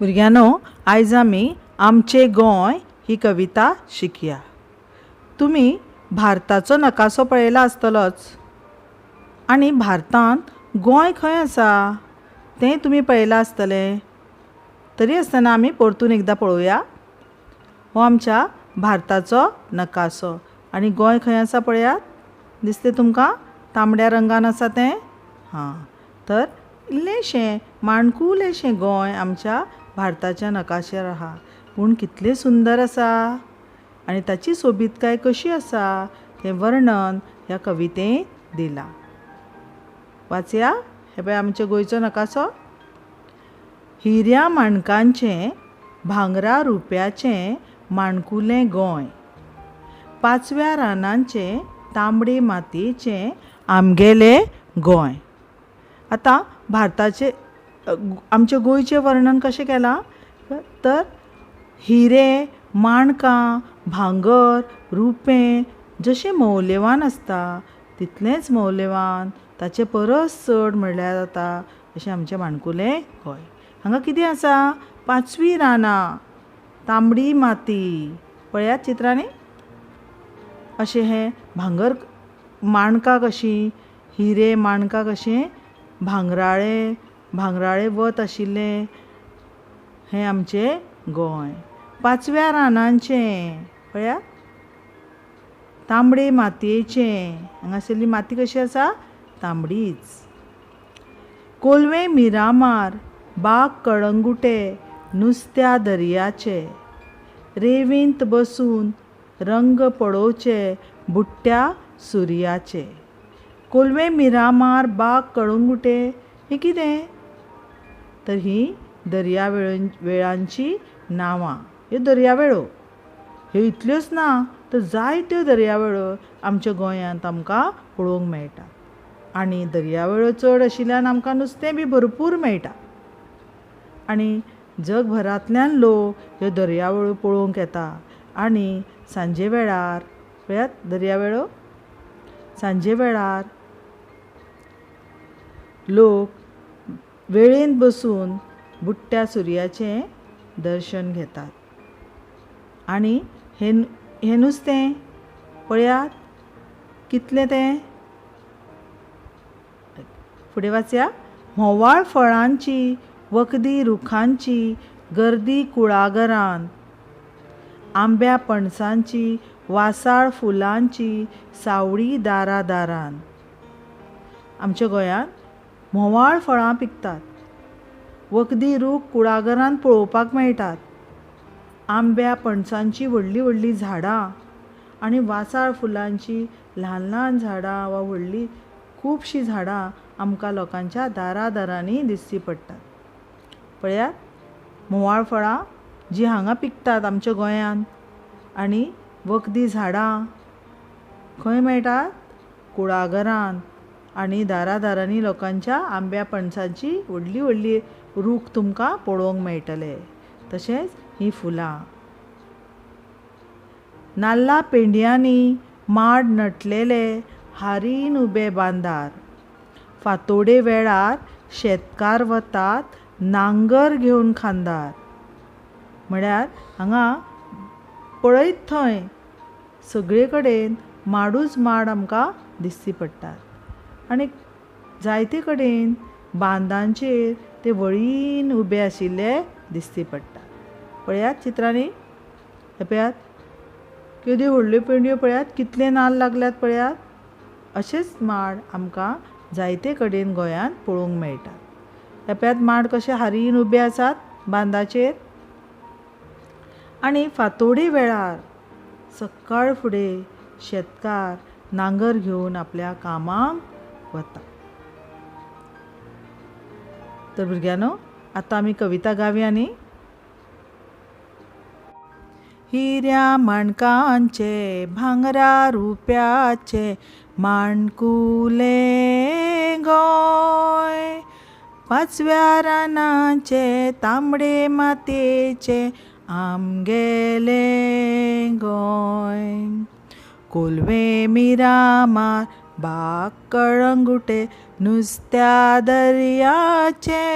भुरग्यांनो, आयज आमी आमचें गोंय ही कविता शिकया. तुमी भारताचो नकासो पळयला आसतलोच आनी भारतांत गोंय खंय आसा तें तुमी पळयलां आसतलें. तरी आसतना आमी परतून एकदां पळोवया. हो आमच्या भारताचो नकासो आनी गोंय खंय आसा पळयात. दिसलें तुमकां? तांबड्या रंगान आसा तें. हां, तर इल्लेंशें माणकुलेंशें गोंय आमच्या भारताच्या नकाशार आहा, पूण कितलें सुंदर आसा आनी ताची सोबीतकाय कशी आसा तें वर्णन ह्या कवितेंत दिलां. वाचया. हे पळय आमच्या गोंयचो नकासो. हिऱ्या माणकांचें भांगरा रुप्याचें माणकुलें गोंय, पाचव्या रानांचें तांबडे मातयेचें आमगेलें गोंय. आतां भारताचें आमच्या गोंयचें वर्णन कशें केलां तर हिरे, माणकां, भांगर, रुपें जशें मौल्यवान आसता तितलेंच मौल्यवान, ताचे परस चड म्हणल्यार जाता अशें आमचें माणकुलें गोंय. हांगा कितें आसा? पाचवीं रानां, तांबडी माती. पळयात चित्रांनी. अशें हें भांगर माणकां कशीं, हिरे माणकां कशें भांगराळे भांगराळे वत आशिल्लें हें आमचें गोंय. पाचव्या रानांचें पळयात, तांबडे मातयेचें. हांगासरली माती कशी आसा? तांबडीच. कोलवें मिरामार, बाग कळंगुटे, नुस्त्या दर्याचे, रेंवेंत बसून रंग पळोवचे बुडट्या सुर्याचे. कोलवें मिरामार, बाग कळंगुटे हें कितें? तर हीं दर्यावेळ वेळांचीं नांवां. ह्यो दर्यावेळो. ह्यो इतल्योच ना तर जायत्यो दर्यावेळो आमच्या गोंयांत आमकां पळोवंक मेळटा आनी दर्यावेळो चड आशिल्ल्यान आमकां नुस्तें बी भरपूर मेळटा आनी जगभरांतल्यान लोक ह्यो दर्यावेळो पळोवंक येता आनी सांजे वेळार पळयात दर्यावेळो, सांजे वेळार लोक वेळेंत बसून बुडट्या सुर्याचें दर्शन घेतात. आनी हें हें नुस्तें पळयात कितलें तें. फुडें वाचया. म्होंवाळ फळांची वखदी रुखांची गर्दी कुळागरांत, आंब्या पणसांची वासाळ फुलांची सावळी दारा दारान. आमच्या गोंयांत म्होंवाळ फळां पिकतात, वखदी रूख कुळागरांत पळोवपाक मेळटात, आंब्या पणसांची व्हडलीं व्हडलीं झाडां आनी वासाळ फुलांची ल्हान ल्हान झाडां वा व्हडलीं खुबशीं झाडां आमकां लोकांच्या दारा दारांनी दिश्टी पडटात. पळयात म्होंवाळ फळां जीं हांगा पिकतात आमच्या गोंयांत आनी वखदी झाडां खंय मेळटात? कुळागरांत आनी दारा दारांनी लोकांच्या आंब्या पणसाची व्हडली व्हडली रूख तुमकां पळोवंक मेळटले. तशेंच हीं फुलां. नाल्ला पेंडयांनी माड नटलेले हारीन उबे बांदार, फांतोडे वेळार शेतकार वतात नांगर घेवन खांदार. म्हळ्यार हांगा पळयत थंय सगळे कडेन माडूच माड आमकां दिश्टी पडटात आनी जायते कडेन बांदांचेर ते वळीन उबे आशिल्ले दिश्टी पडटात. पळयात चित्रांनी. हे पळयात केद्यो व्हडल्यो पेंडयो पळयात, कितले नाल्ल लागल्यात पळयात. अशेच माड आमकां जायते कडेन गोंयांत पळोवंक मेळटात. हे पळयात माड कशे हारीन उबे आसात बांदाचेर. आनी फांतोडे वेळार सकाळ फुडें शेतकार नांगर घेवन आपल्या कामाक वता. तर भुरग्यांनो, आतां आमी कविता गावया न्ही. हिऱ्या माणकांचे भांगरा रुप्याचे माणकुलें गोंय, पाचव्या रानांचे तांबडे मातयेचें आमगेलें गोंय. कोलवें मिरामार, बाग कळंगुटे, नुस्त्या दर्याचे,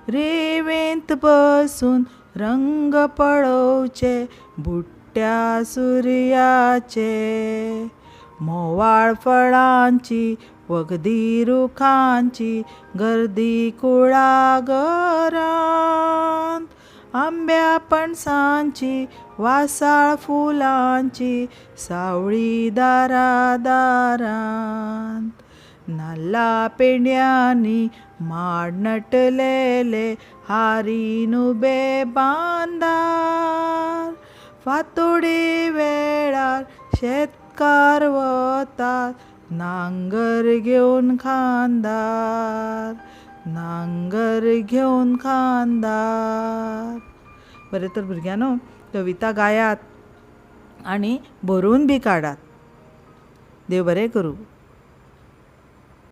रेवेंत बसून रंग पळोवचे बुडट्या सुर्याचे. म्होवाळ फळांची वखदी रुखांची गर्दी कुळागरांत, आंब्या पणसांची वासाळ फुलांची सावळी दारा दारांत. नाल्ला पेंड्यांनी माड नटलेले हारीन उबे बांदार, फांतोडे वेळार शेतकार वतात नांगर घेवन खांदार, नांगर घेवन खांदार. बरें तर भुरग्यांनो, कविता गायात आनी बरोवन बी काडात. देव बरें करूं.